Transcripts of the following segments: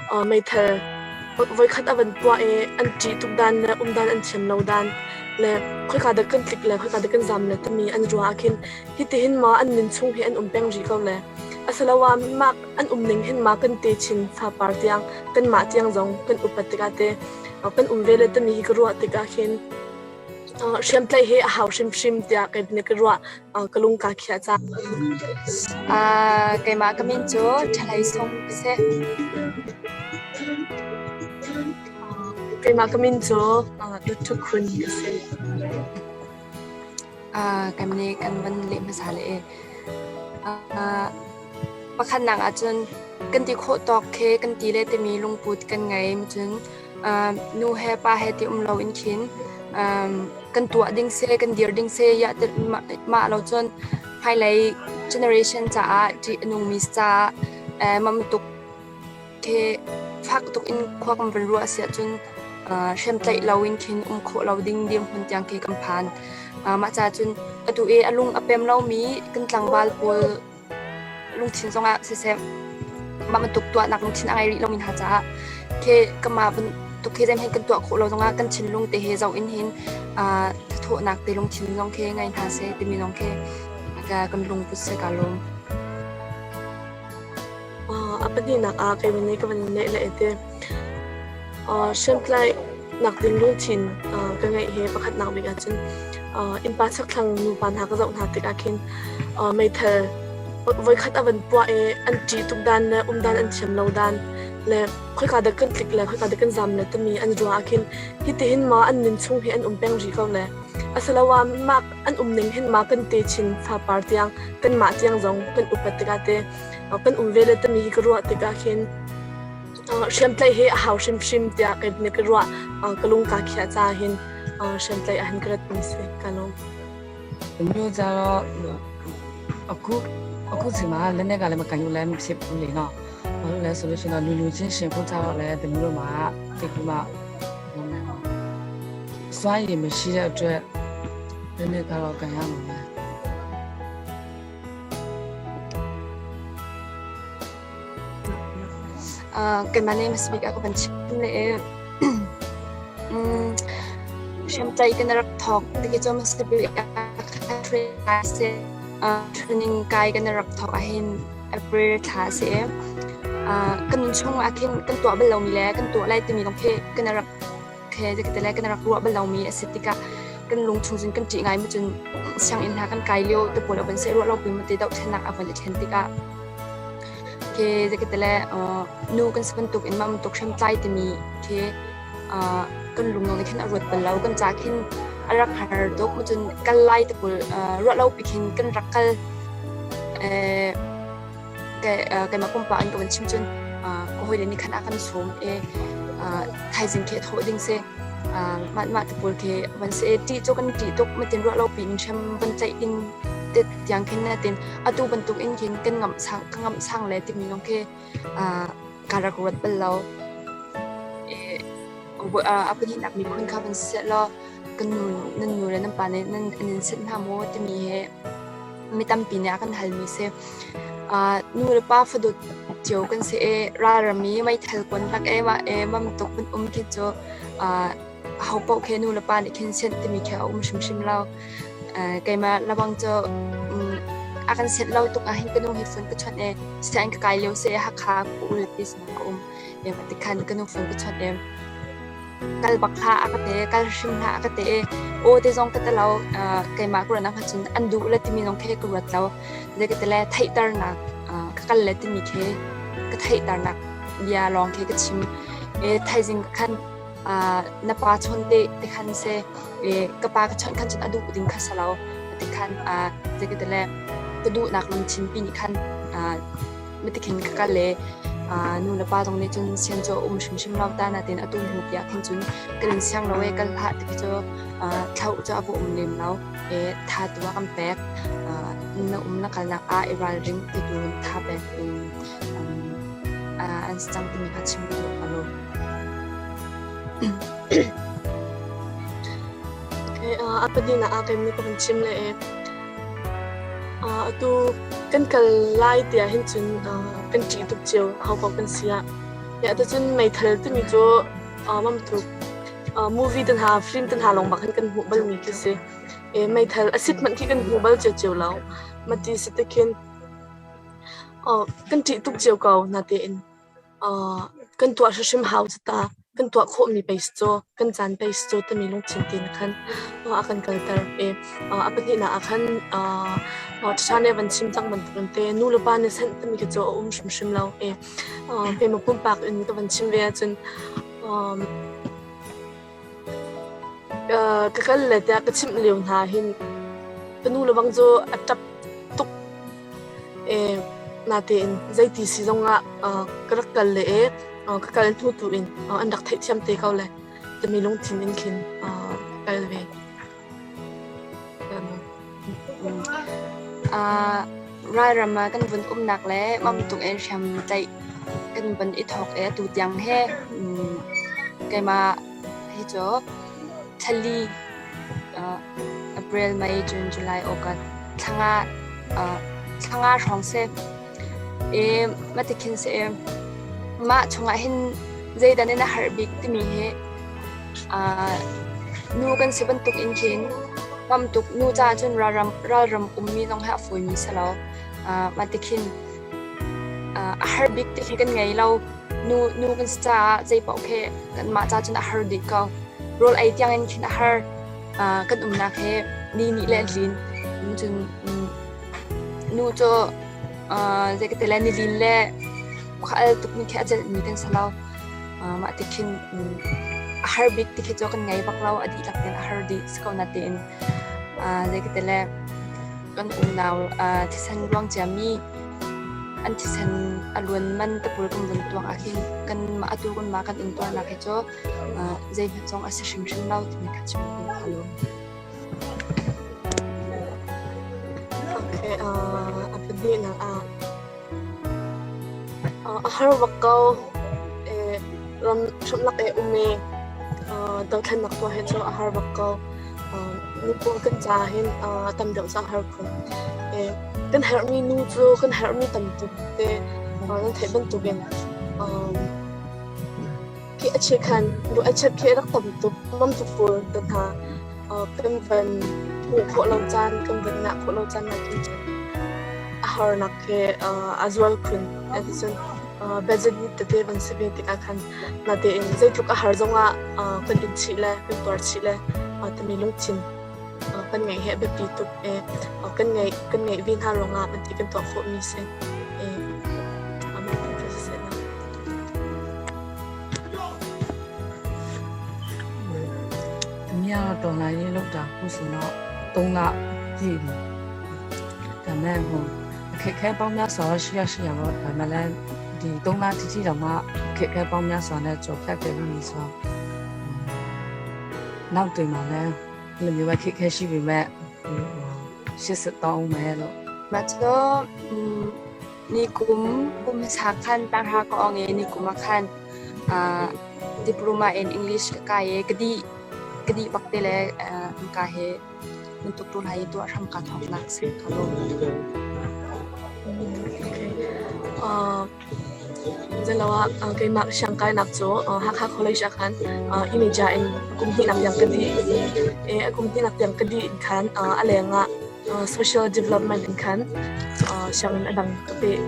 Meithal voikhat a van puah i an ṭih tuk dan le um dan an thiam lo dan le khoika dah kan tlik le khoika dah kan zam le timi an ruah ah khin hitihin ma an nun chung hi an um peng rih ko le asiloah mah an um ning hin ma kan techin fapar tiang kanmah tiang zong kan upat tikah te kan um ve le timi hi ka ruah tikah khin hriamtlaih hi a hau hrimhrim tiah kei nih ka ruah ka lung kaa khiah caah. Keimah ka min cu Ṭhalei Sung ka si. Keimah ka min cu Dr. Khun ka si. Kan nih kan van leh hmasa le e. Pakhatnak ahcun kan ti khawh tawk khi kan ti le timi lungput kan ngei. Cun nu he pa he ti um loin khin kan tuah ding seh, kan dir ding seh ya mah lo cun hmailei generation caah ṭih a nungmi caah mam tuk khi fak tuk in khua kan van ruah si ahcun hriamtlaih loin khin um khawh lo ding dirhmun tiang khi kan phan. Mah caah cun atu i a lung a pem lomi kan tlangval pawl lungthin zongah siseh mah bantuk tuahnak lungthin a ngei rih lomi hna caah khi kanmah bantuk khi zeihmanh kan tuah khawh lo zongah kan thinlung te he zoh in hin thathawhnak te lungthin zong khi ngei hna seh timi zong khi kan lungput seh ka lawm. A pahnihnak ah kei nih ka van neih le te hriamtlai nak ding lungthin ka ngeih he pakhatnak bik ahcun innpa chakthlang nupa hna ka zoh hna tikah khin meithal voikhat a van puah i an ṭih tuk dan le um dan an thiam lo dan le khoika dah kan tlik le khoika dah kan zam le timi an ruah ah khin hitihin ma an nun chung hi an um peng rih ko le asiloah mah an um ning hin ma kan techin fapar tiang kanmah tiang zong kan upat tikah te kan um ve le timi hi ka ruah tikah khin hriamtlaih hi a hau hrimhrim tiah kei nih ka ruah ka lung kaa khiah caah hin hriamtlaih ah hin ka rat mi si ka lawm. မျိုးကြတော့အခုအခုချိန်မှာလက်နဲ့ကလည်းမကန်ယူလည်းမဖြစ်ဘူးလေနော်။ဘာလို့လဲဆိုလို့ရှိရင်တော့လူလူချင်းရှင်ဖို့ကြတော့လည်းတမျိုးတို့မှာတိတ်ပြီးမှလုံးမယ်။စွမ်းရည်မရှိတဲ့အတွက်လက်နဲ့ကတော့ကန်ရမှာပဲ Keimah nih hmasabik a ka van chim le hriamtlaih kan rak thawk ti cu hmasabik training kai kan rak thawk ahhin April thla a si i kan nunchung ah khin kan tuah bal lomi le kan tuah lai timi lawng khi kan rak he zeikati le kan rak ruah bal lomi a si tikah kan lung chung cun kan ṭih ngai mu cun sianginn hna kan kai lio te pawl a van seh ruah lo pui mu te dohthlennak a van i thlen tikah ke zeikati le nu kan si bantuk in mah bantuk hriamtlai timi khi kan lung nih khin a ruat bal lo kan ca khin a rak har tuk mu cun kal lai te pawl ruah lo pi khin kan rak kal keimah pumpak in ka van chim cun ka hawile nih khan a kan sawm i thaizing khi a thawh ding si mah mah te pawl khi van si ṭih cu kan ṭih tuk matin ruah lo pi in hrem van tlaih ding te tiang khin na tin atu bantuk in khin kan ngamh sang ka ngamh sang le timi lawng khi ka rak ruat bal lo a pahnihnak miphun kha van si law kan nu nan nu le nan pa nih nan in sanh hna maw timi hi mi tampi nih a kan halmi si. Nu le pa fadawt cio kan si i ralram i meithal kuan lak e mah e mam tuk kan um khi cu ho paoh khi nu le pa nih khin sianh timi khi a um hrimhrim lo. Keimah labang cu a kan sianh lo tuk ahhin ka nu hi phone ka chawnh i sianginn ka kai lio si i Hakha ka ul ti sinah ka um. Tikhan ka nu phone ka chawnh i kal bak hlah a ka ti kal hrim hlah a ka ti i aw te zong ka ti lo keimah ka ruahnak ahcun an duh le timi zong khi ka ruat lo zei ka ti le theihternak ka kal le timi khi ka theihternak bia lawng khi ka chim i thaizing khan na pa chawn te ti khan se i ka pa ka chawnh khan cun a duh ding kha si lo ti khan zei ka ti le ka duhnak lungthin pi nih khan Mitikhin ka kal i nu le pa zong nih cun sian cu a um hrimhrim lo ta nain atu hnu tiah khin cun kan in siang lo i kal hlah ti khi cu thlauh cu a va um lem lo i tha tu ah kan pek. Na um na kalnak ah i ralring ti tu in tha pek in an si cang timi kha chim ka duh ka lawm. A pahnihnak ah keimah nih ka van chim le Atu kan kal lai tiah hin cun kan ṭih tuk cio, ahopaoh kan si ah. Ya atucun meithal timi cu mamtuk movie te hna film te hna lawng bak hin kan hmuh balmi khi si. E meithal a sit hmanh khi kan hmu bal cio lo. Mati si te khin kan ṭih tuk cio ko natein kan tuah hrimhrim hau cu ta. Kan tuah khawhmi pei si cu, kan caan pei si cu timi lungthin tein khan a kan kalter i a pahnihnak ah khan ṭha nih van chim cang bantukin te nu le pa nih sanh timi khi cu a um hrimhrim lo i keimah pumpak in ka van chim ve ahcun ka kal le tiah ka chimh lio hna hin ka nu le bang cu a ṭap tuk. Natein zeiti si zongah ka rak kal le i ka kal hnu tu in an rak theihthiam te ko le timi lungthin in khin ka kal ve. Ralram ah kan vun umnak le mamtuk in hriam tlaih kan van i thawk i atu tiang he keimah hi cu thlali April, May, June, July, August thlanga hrawng si. I mah khin si i mah chungah hin zeidan in a har bik timi hi nu kan si bantuk in khin pam tuk nu caah cun ralram ummi zong hi a fawimi si lo. Mah ti khin a har bik ti khi kan ngei lo. Nu kan si caah zei paoh khi kanmah ca cun a har dih ko. Rawl ei tiang in khin a har. Kan umnak hi ni nih le lin. Cun nu cu zei ka ti le nilin le khua al tukmi khi a celhmi kan si lo. Mah ti khin a har bik ti khi cu kan ngei bak lo. A dihlak tein a har dih si ko natein zei ka ti le kan unau thisen luang ciami an thisen a luan man te pawl kan vun tuak ahhin kan atu kan mah kan intuarnak hi cu zeihmanh zong a si hrimhrim lo timi kha chim ka duh lo. Okay, a pahnihnak ah a har bak ko. Ram hramlak i um i dothlennak tuah hi cu a har bak ko. Nu pawl kan caah hin tam deuh cu a har khun. Kan herhmi nu cu kan herhmi tam tuk te nan theih bantukin khi a chekhan lu a chet khi rak tam tuk mam tuk pawl te hna kan van hmuh khawh lo caan kan van ngah khawh lo caan ah khin cun a harnak khi a zual khun. Cun budget tete van si ve tikah khan natein zeitluk a har zongah kan in chih le kan tuar chih le timi lungthin kan ngeih hi a biapi tuk i kan ngeih kan ngeih ve hna ruangah kan ti kan tuah khawhmi si. ။သမီးကတော့တော်လိုင်းရေးလောက်တာခုဆိုတော့3လပြည့်ပြီ။ဒါမဲ့ဟိုအခက်ခဲပေါင်းများစွာရှိရရှိရတော့ဒါမှလည်းဒီ3လတိတိတော့မှအခက်ခဲပေါင်းများစွာနဲ့ကြော်ဖြတ်ခဲ့ပြီဆိုတော့နောက်တင်မှာလည်းဒီလိုမျိုးပဲခက်ခဲရှိပေမဲ့ရှစ်စတောင်းမယ်လို့ မတ်တော့နီကုမ်ကုမ်စာခန်တန်ဟာကောငေနီကုမခန်အာ diploma in English ka ye kadi kadi bakte le ka he untuk tu lai tu ram ka thok nak se ka lo. Zeilo ah keimah siangkainak cu Hakha College ah khan imija in kum hnihnak tiang ka dih. A kum hnihnak tiang ka dih in khan a leng ah social development in khan sianginn a dang ka peh.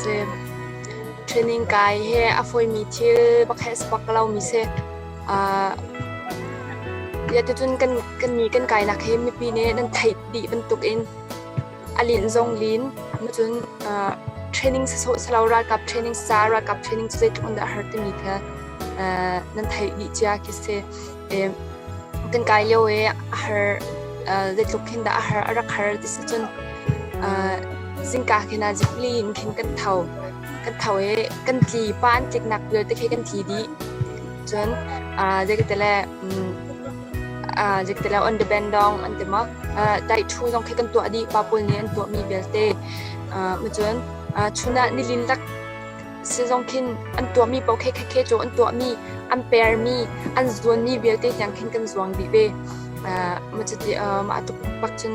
Se training kai he a foimi thil bakhe spak lo mi se ya ti cun kan kan ni kan kai nak he mipi nih nan theih dih bantuk in a lin zong lin cun training sasawh salo ralkap training sa ralkap training cu zeitluk in dah har timi kha nan theih dih cia khi si. Kan kai lio i a har zeitluk khin dah a har a rak har ti si cun zingka khin ah zikli in khin kan tho kan tho i kan tli pa an tliknak vialte khi kan tli dih. Cun zeikatile zeikatile on the bandong an ti maw dai thu zong khi kan tuah dih pa pawl nih an tuahmi vialte. Cun chun ah nilin lak si zong khin an tuahmi paoh khi khe cu an tuahmi an permi an zuanmi vialte tiang khin kan zuang dih ve. Mah cuti mah tuk bak cun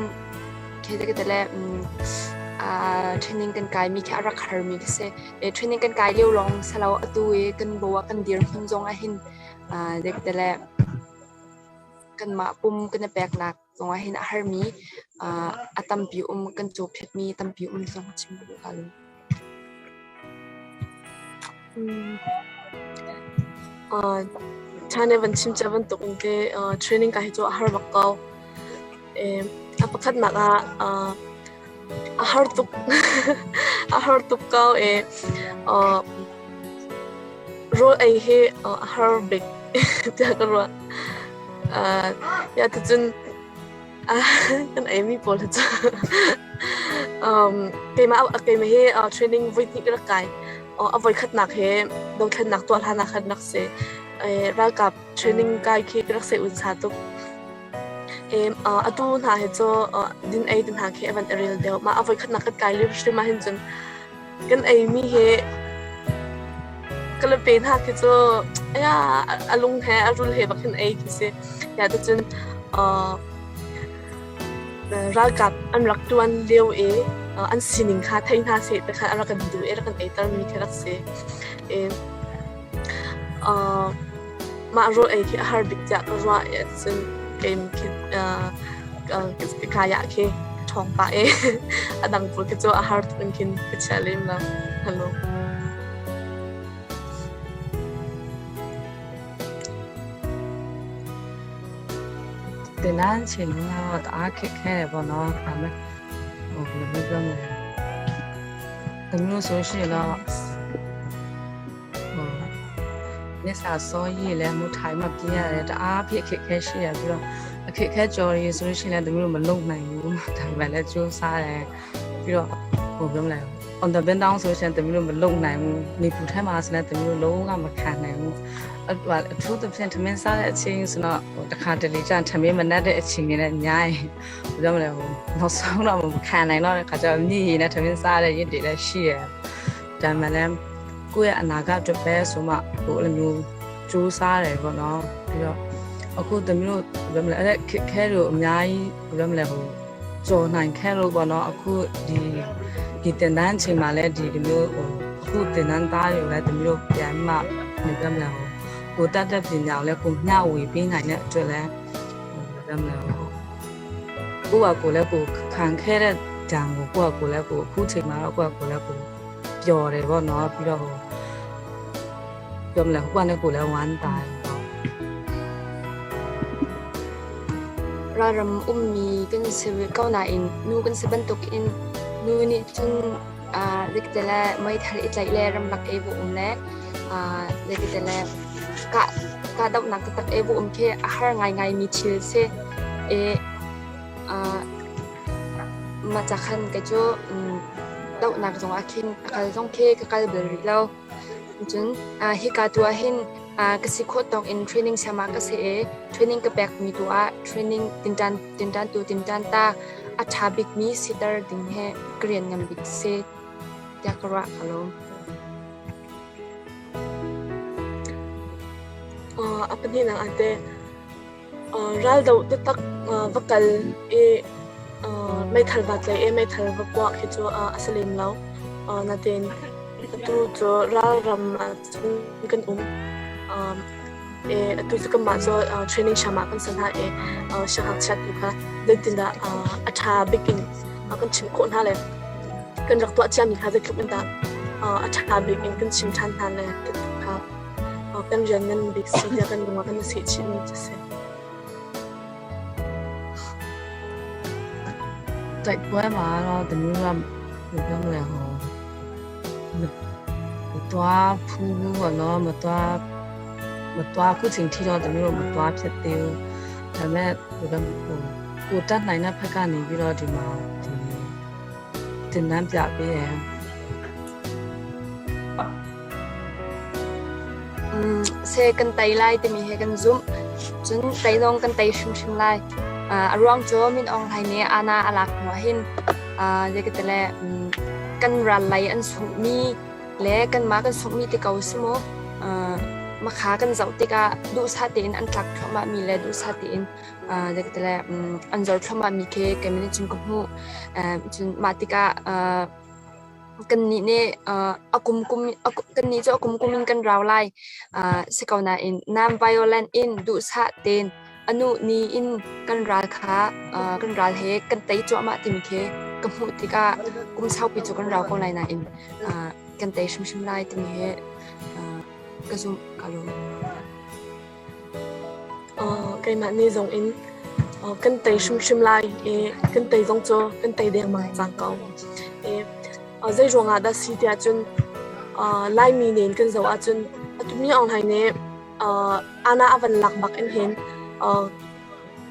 khi te le Training kan kai mi khi a rak har mi khi si. Training kan kai lio lawng si lo, atu i kan bo ah kan dirhmun zong ah hin dek te le kanmah pum kan i peknak zong ah hin a harmi a tampi um, kan cawphiatmi tampi um zong chim ka duh ka lo. China van chim cia bantuk in te training ka hi cu a har bak ko. A pakhatnak ah a har tuk a har tuk ko i rawl ei hi a har bik tiah ka ruah. Ya ticun kan eimi pawl hi cu keimah keimah hi training voihnih ka rak kai. A voikhatnak hi dothlennak tuah hlan ah khan rak si. Ralkap training kai khi ka rak seh unsa tuk. Atu hna hi cu din ei te hna khi a van i rel deuh. Mah a voikhatnak kan kai lio hrim ahhin cun kan eimi hi ka pe hna khi cu a lung he a rul he bak hin ei khi si. Ya ticun ralkap an rak ṭuan lio i an sining kha thei hna seh ti kha a rak kan duh i a rak kan eitermi khi rak si. Mah rawl ei khi a har bik tiah ka ruah i cun kei khi ka ah khi ka ṭhawng pah i a dang pawl khi cu a har tuk in khin ka chia lem lo. Hello. သင်တန်းချိန်ကတော့တအားခက်ခဲတယ်ပေါ့နော်ဒါပေမဲ့ဟိုဘယ်လိုမျိုးပြောမလဲသမီးတို့ဆိုလို့ရှိရင်တော့ဟိုမျက်စာစောကြီးလည်းမထိုင်မပြင်းရတယ်တအားဖြစ်ခက်ခဲရှိရပြီးတော့အခက်ခဲကြော်ရည်ဆိုလို့ရှိရင်လည်းသမီးတို့မလုံနိုင်ဘူးဒါပေမဲ့လည်းကြိုးစားတယ်ပြီးတော့ဟိုပြောမလဲ on the bend down ဆိုလို့ရှိရင်သမီးတို့မလုံနိုင်ဘူးနေပူထဲမှာဆိုလည်းသမီးတို့လုံးဝမခံနိုင်ဘူးအထူးသဖြင့်ထမင်းစားတဲ့အချိန်ဆိုတော့ဟိုတခါတလေကြာထမင်းမနှက်တဲ့အချိန်တွေနဲ့ညားရင်ဘယ်ပြောမလဲဟိုနောက်ဆုံးတော့မခံနိုင်တော့တဲ့ခါကျတော့မြည်ရည်နဲ့ထမင်းစားတဲ့ရစ်တွေလည်းရှိရဒါမှလည်းကိုယ့်ရဲ့အနာဂတ်အတွက်ပဲဆိုမှဟိုအဲ့လိုမျိုးစူးစားတယ်ပေါ့နော်ပြီးတော့အခုသမီးတို့ဘယ်ပြောမလဲအဲ့ခက်ခဲတို့အများကြီးဘယ်ပြောမလဲဟိုကြော်နိုင်ခဲ့လို့ပေါ့နော်အခုဒီဒီတင်တန်းချိန်မှာလည်းဒီဒီမျိုးဟိုအခုတင်တန်းသားတွေကိုလည်းသမီးတို့ပြန်မှဘယ်ပြောမလဲဟိုကိုတတ်တဲ့ပညာကိုလည်းကိုမျှဝေပေးနိုင်တဲ့အတွက်လည်းဟိုဘယ်ပြောမလဲဟိုကိုကကိုလည်းကိုခံခဲ့တဲ့ဒဏ်ကိုကိုကကိုလည်းကိုအခုချိန်မှာတော့ကိုကကိုလည်းကိုပျော်တယ်ပေါ့နော်ပြီးတော့ဟိုပြောမလဲဟိုကလည်းကိုလည်းဝမ်းသာတယ်ပေါ့ Ralram ummi kan si ko nain nu kan si bantuk in nu nih cun zeikete le meithal i tlaih le ramlak i va um le zeikete le kah kahdohnak taktak i va um khi a har ngaingaimi thil si. I mah ca khan kei cu dohnak zong ah khin a kal zong khi ka kal bal rih lo. Cun hika tu ah hin ka si khawh tawk in training siama ka si i training ka pekmi tu ah training tinṭan tinṭan tu tinṭan ta a ṭha bikmi siter ding he ka rian ngan bik si tiah ka ruah ka lawm. A pahnihnak ah teh raldoh taktak va kal i meithal va tlaih i meithal va puah khi cu a si lem lo. Natein atu cu ralram ah cun kan um. Atu cu kanmah cu training hram ah kan si hna i siangngakchia tu kha zeitindah a ṭha bik in kan chimh khawh hna le kan rak tuah ciami kha zeitluk in dah a ṭha bik in kan chim ṭhan hna le ti kha kan rian ngan bik si tiah kan lung ah kan i sehchihmi cu a si. တိုက်ပွဲမှာတော့သမီးတို့ကဘယ်ပြောမလဲဟိုမသွားဖူးဘူးပေါ့နော်မသွားမသွားခုချိန်ထိတော့သမီးတို့မသွားဖြစ်သေးဘူးဒါပေမဲ့ဟိုဟိုကိုတတ်နိုင်တဲ့ဖက်ကနေပြီးတော့ဒီမှာဒီတင်တန်းပြပေးတယ် Se kan tei lai timi he kan zumh. Cun tei zong kan tei hrimhrim lai. A ruang cu Min Aung Hlaing nih ana a lak hnu ahhin zeikatile kan ral lei an sunghmi le kanmah kan sunghmi ti ko si mu. Makha kan zoh tikah duhsah tein an tlak thluahmah mi le duhsah tein an zor thluahmah mi khi keimah nih cun ka hmuh. Cun mah tikah kannih nih a kum kum kannih cu a kum kum in kan rau lai. Si ko nain non-violent in duhsah tein a nu ni in kan ral kha kan ral he kan tei cuahmah timi khi ka hmuh tikah kum saupi cu kan rau ko lai nain kan tei hrimhrim lai timi hi ka zumh ka lung. Keimah nih zong in kan tei hrimhrim lai i kan tei zong cu kan tei dengmang cang ko. Zei ruangah dah si tiah cun Laimi nen kan zoh ahcun atu mi Aung Hlaing nih ana a van lak bak in hin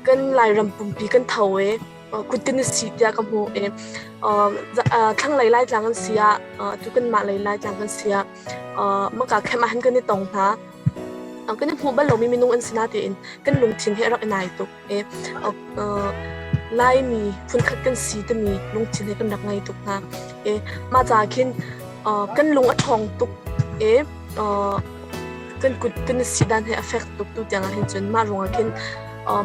kan Lairam pumpi kan tho i kuttin a si tiah ka hmuh i thlanglei Laitlang kan si ah atu kanmah lei Laitlang kan si ah maka khem ah hin kan i tong hna. Kan i hmuh bal lomi minung an si na tiin kan lungthin hi a rak i nai tuk i Laimi phunkhat kan si timi lungthin hi kan rak ngei tuk hna. I mah caah khin kan lung a ṭhawng tuk i kan kut kan i si dan hi a fek tuk tu tiang ah hin cun mah ruangah khin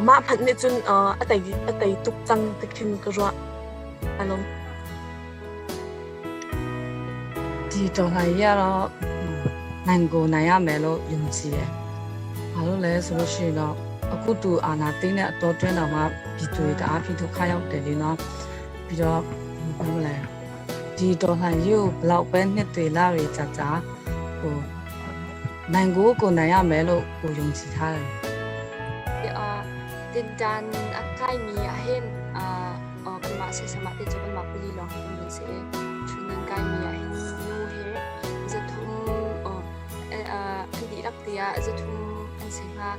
mah hmanh nih cun a tei tuk cang ti khin ka ruah. Alo. ဒီတော်လှန်ရေးကတော့နိုင်ကိုနိုင်ရမယ်လို့ယုံကြည်တယ်။ဘာလို့လဲဆိုလို့ရှိရင်တော့အခုတူအာနာသိန်းတဲ့အတော်တွင်းတော်မှာပြည်သူတွေတအားဖြစ်ဒုက္ခရောက်တယ်လေနော်။ပြီးတော့ဘာလို့လဲဒီတော်လှန်ရေးကိုဘလောက်ပဲနှစ်တွေလတွေကြာကြာဟိုနိုင်ကိုကိုနိုင်ရမယ်လို့ကိုယုံကြည်ထားတယ် Tinṭan a kaimi ahhin kanmah sehsam ah te cu kanmah pali lawng kan vun si i training kaimi ahhin nu he zathum an dihlak tiah zathum an si hnga.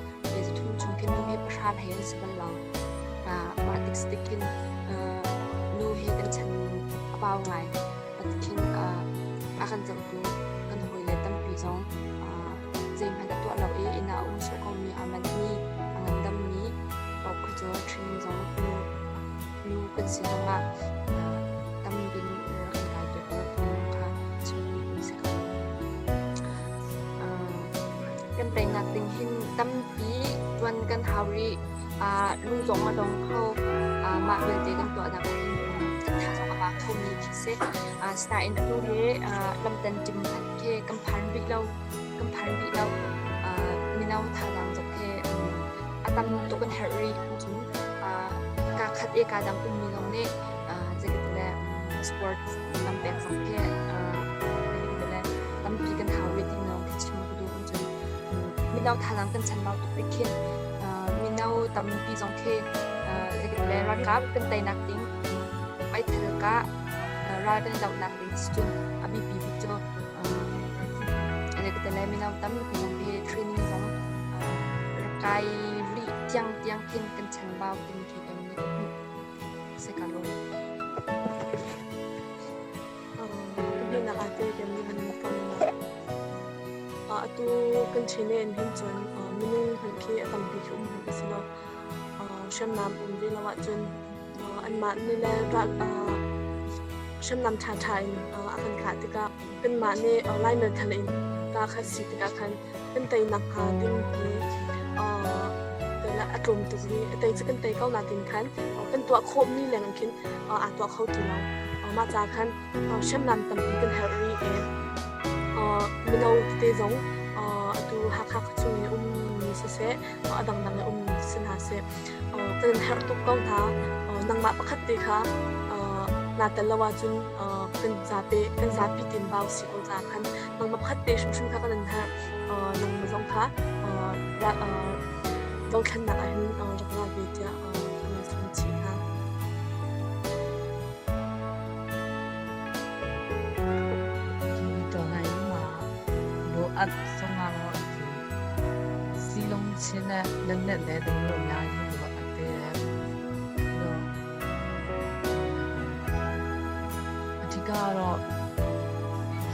Zathum chung khin nu hi pahra hlei an si bal lo. Mah tik si tik khin nu hi kan chan a pau ngai. Khin a kan zohtu kan hawile tampi zong zeihmanh a tuah lo i inn ah a um sawh komi a manhmi a ngandammi paoh khi cu training zong nu nu kan si zongah tam bin rak kan kai piak lo timi kha chimmi kan si ko. Kan teinak ding hin tampi tuan kan hau rih. Lung zong a dong kho. Mah vialte kan tuahnak ah hin kan tha zong a ba khomi khi si. Asinain atu hi lamtan ṭim hmanh khi kan phan rih lo. Kan phan rih lo. Mino thazaang zong khi a tam tuk kan herh rih. Cun kaa khat i kaa dang ummi zong nih zeikatile sport tam pek zong khi zeikatile tampi kan hau rih ti lawng khi chim ka duh. Cun mino thazaang kan chanbau tuk rih khin mino tampi zong khi zeikatile ralkap kan teinak ding meithal kah ral kan dohnak ding si cun a biapi bik cu zeikatile mino tampi zong khi training zong rak kai rih tiang tiang khin kan chanbau timi khi kan nih ka hmuh si ka lawm. Pahnih ah te kan nih han kan atu kan Chin in hin cun minung hmanh khi a tampi khi um hmanh a si lo. Hriamnam um ve lo ahcun anmah nih le ral hriamnam ṭhaṭha in a kan kah tikah kanmah nih Lai meithal in kah kha si tikah khan kan teinak hnga ding hi a tlawm tuk i a tei cu kan tei ko nain khan kan tuah khawhmi leng in khin aa tuah kho ti lo. Mah ca khan hriamnam tampi kan herh rih i mino tete zong atu Hakha khuachung i ummi siseh a dangdang i ummi si hna seh kan in herh tuk ko hna. Nangmah pakhat te kha naa tel lo ahcun kan zapi kan zapi tin bau si ko caah khan nangmah pakhat te hrimhrim kha kan in herh. Nangmah zong kha dothlennak ah hin rak ra ve tiah kan in sawm chih hna. ဒီတော်လှန်ရေးမှာလိုအပ်ဆုံးကတော့ဒီစီလုံးချင်းနဲ့လက်နဲ့လည်းတို့အများကြီးလိုအပ်သေးတယ်ပြီးတော့အဓိကကတော့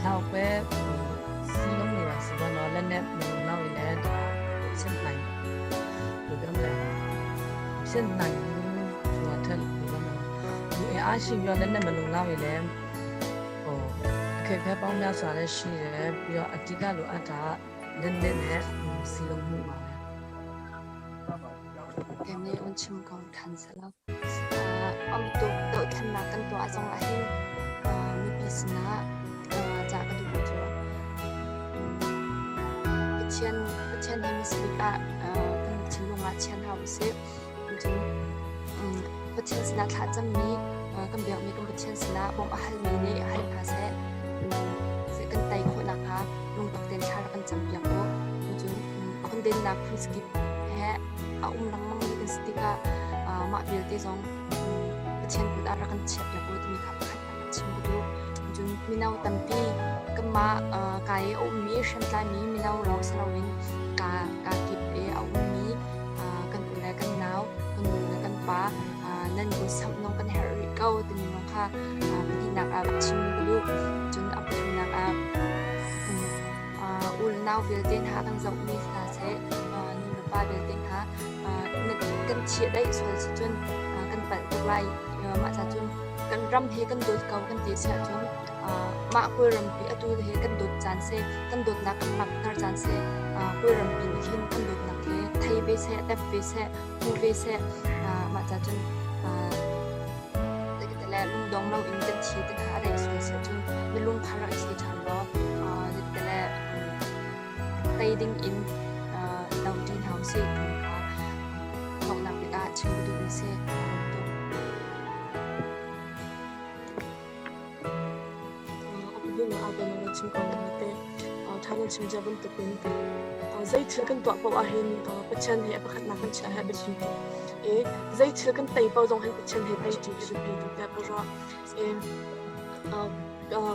လောက်ပဲစီလုံးနေပါစီတော့လက်နဲ့မလုံလောက်ရင်လည်းဒါဖြစ်နိုင်ဘယ်လိုပြောမလဲဖြစ်နိုင်ဘူးဆိုတာထက်ဘယ်လိုပြောမလဲလူအင်အားရှိပြီးတော့လက်နဲ့မလုံလောက်ရင်လည်းဟိုအခက်အခဲပေါင်းများစွာလည်းရှိတယ်ပြီးတော့အဓိကလိုအပ်တာ လက်နက်နဲ့စည်းလုံးမှုပါပဲ Kan nih un chim ko ṭhan selaw. Am tuk dohthlennak kan tuah zong ah hin mipi sinah ca ka duhmi cu Pathian Pathian he misbik ah kan thinlung ah chian hau usih. Cun Pathian sinah thla cammi kan biakmi kan Pathian sinah bawmh a halmi nih hal hna seh. Kan tei khawh nakhnga lungtak tein thla rak kan campiak u. Cun khondennak phun he a um lengmang mi kan si tikah mah vialte zong Pathian kut ah rak kan chiahpiak u timi kha pakhat rak chim ka duh. Cun mino tampi kanmah ka i a ummi hriamtlaimi mino lawng si loin ka ka kip i a ummi kan u le kan nau, kan nu le kan pa nan kun samh nong kan herh rih ko timi zong kha pahnihnak ah chim ka duh. Cun a pathumnak ah u le nau vialte hna kan zohmi hna seh, nu le pa vialte hna kan chiahdaih sual si cun kan palh tuk lai. Mah ca cun kan ram hi kan dawt ko kan ti si ahcun mah Kawlrampi atu hi kan dawt caan si, kan dawtnak kan langhter caan si. Kawlrampi nih hin kan dawtnak hi thei ve seh, tep ve seh, hmu ve seh. Mah ca cun le lungdong loin kan thi te hna a daih sual si ahcun na lung kha rak i thli ṭhan law le tei ding in do ṭi hna usih timi kha donghnak bik ah chim ka duhmi si. A pahnih ah kan na chim ko na te ṭha nan chim cia bantukin zei thil kan tuah paoh ahhin Pathian he a pakhatnak kan chiah he biapi tuk i zei thil kan tei paoh zong hin Pathian he tei ṭi hi biapi tuk tiah ka ruah.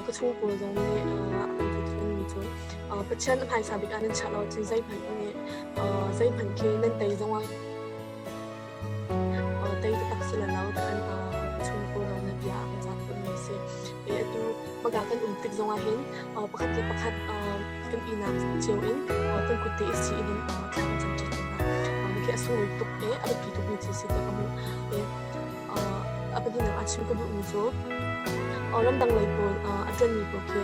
Ka chung pawl zong nih a kan tuthunmi cu Pathian a hmaisa bik ah nan chiah lo cun zeihmanh nih zeihmanh khi nan tei zong ah tei taktak si lo ti kan chung pawl zong nih bia a kan cah tawnmi a si. Atu maka kan um tik zong ah hin pakhat le pakhat kan inak cio in kan kut te i si in thla kan cam ṭi tawn hna. Khi a sunglawi tuk i a biapi tukmi thil si tiah ka hmuh. A pahnihnak ah chim ka duhmi cu ramdang lei pawl a ṭuanmi pawl khi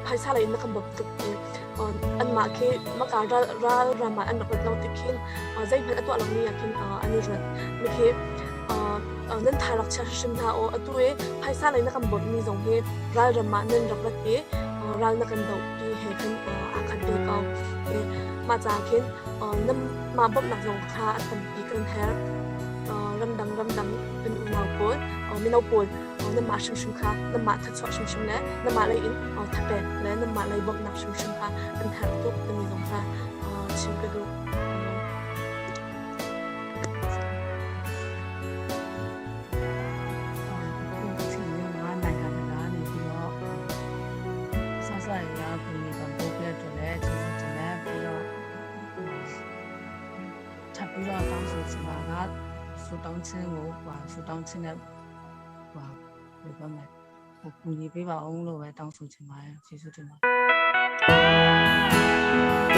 phaisa lei in na kan bawmh tuk i anmah khi maka ral ram ah an rak rat lo tik khin zeihmanh a tuah lomi ah khin an i ruat. Mi khi nan tha rak chia hrim hna aw atu i phaisa lei na kan bawmhmi zong hi ralram ah nan rak rat i ral na kan dohpi he khan aa khat ve ko. Mah caah khin mah bawmhnak zong kha a tampi kan herh. Ramdang ramdang kan unau pawl, mino pawl nanmah hrimhrim kha nanmah thatchuah hrimhrim le nanmah lei in thapek le nanmah lei bawmhnak hrimhrim kha kan herh tuk timi zong kha chim ka duh. နိုင်ငံတကာနေပြီးတော့ဆဆရရကူညီပံ့ပိုးပေးတဲ့အတွက်လည်းကျေးဇူးတင်တယ်ပြီးတော့ထပ်ပြီးတော့တောင်းဆိုချင်တာကဆူတောင်းခြင်းကိုဟာဆူတောင်းခြင်းနဲ့ဟာဘယ်လိုပြောမလဲဟိုကူညီပေးပါအောင်လို့ပဲတောင်းဆိုချင်ပါတယ်ကျေးဇူးတင်ပါတယ်။